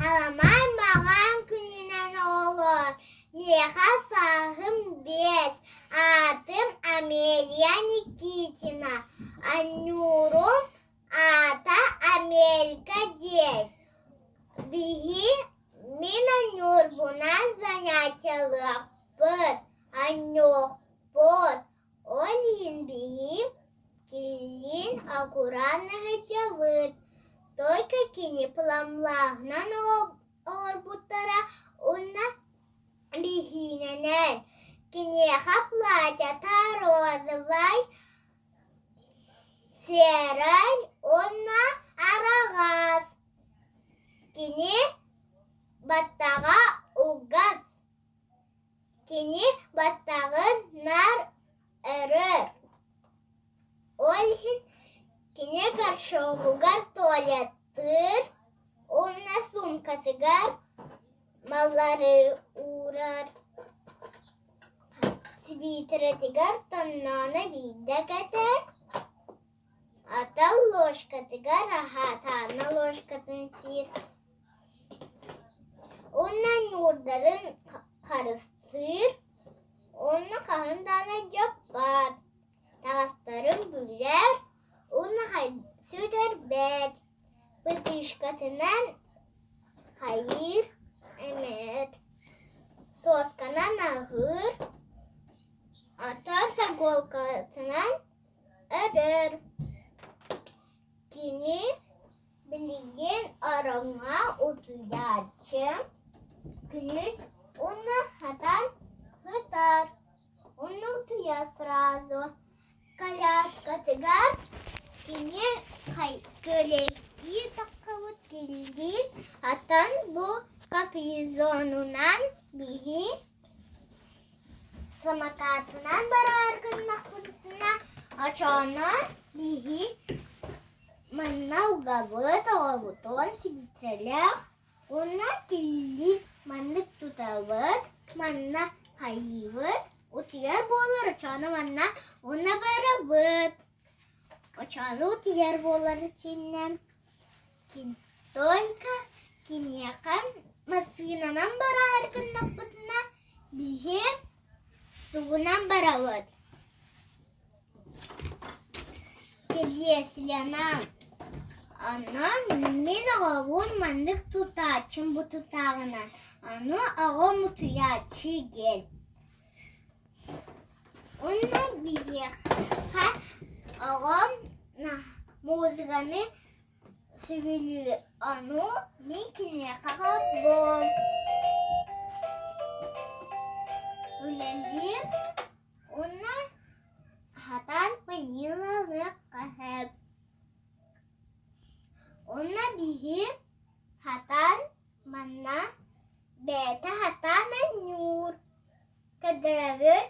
Аламай маҕан күнүнэн оҕолоор, миэхэ сааһым биэс, аатым Амелия Никитина, Анньуурум аата Амелька диэн. Биһи мин Анньуурбунан занятиелыахпыт, анньуохпут, ол иһин биһи Кириллин аккуратно сылдьабыт, только кини пламлааҕынан оҥорбуттара уонна биһиинэнэн. Киниэхэ платьета розовай, серай уонна араҕас. Кини баттаҕа угас. Кини баттаҕын наар өрөр, ол иһин кини горшогугар туалеттыыр уонна суумкатыгар маллары уурар, сибиитирэтигэр тоннооно биирдэ кэтэр, ата ложкатыгар аһаатаана ложкатын сиир уонна ньуурдарын харыстыыр уонна хаһан даҕаны дьоппот, таҥастарын бүлэр уонна сүтэрбэт, пытышкатынан хайыыр эмэр, суосканан аһыыр, оттон соголкатынан өрөр. Кини Билигин ороҥҥо утуйааччы күнүс уонна хатан сытар, уонна утуйар сразу. Коляскатыгар кини көлөккүү таххыбыт киллиин, атын бу капризонунан биһи самокатынан бараар гыннахпытына очооно биһи Манна угабыт, оҕобутун сибиитэлээх уонна киллиик маннык тутабыт, манна хайыыбыт, утуйар буолар очоону манна уонна барабыт. Очоону утуйар буолар итиннэ только киниэхэ массыынанан бараары гыннахпытына биһи тугунан барабыт Кириэсилэнэн, онон мин оҕобун маннык тутааччым бу тутааҕынан, ону оҕом утуйааччы диэн. Уонна биһиэхэ оҕом музыканы сөбүлүүр, ону мин киниэхэ холбуом. Үлэлиир уонна Хатан панилалыахха сөп. Уонна биһи хатан манна бэйэтэ хатан анньуур көрдөрөбүт.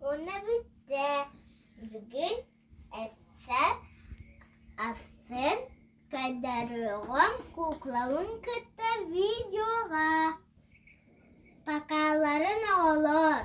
Уонна бүттэ. Бүгүн өссө ахсын көрдөрүөҕүм куклабын кытта видеоҕа. Покаларын оҕолор.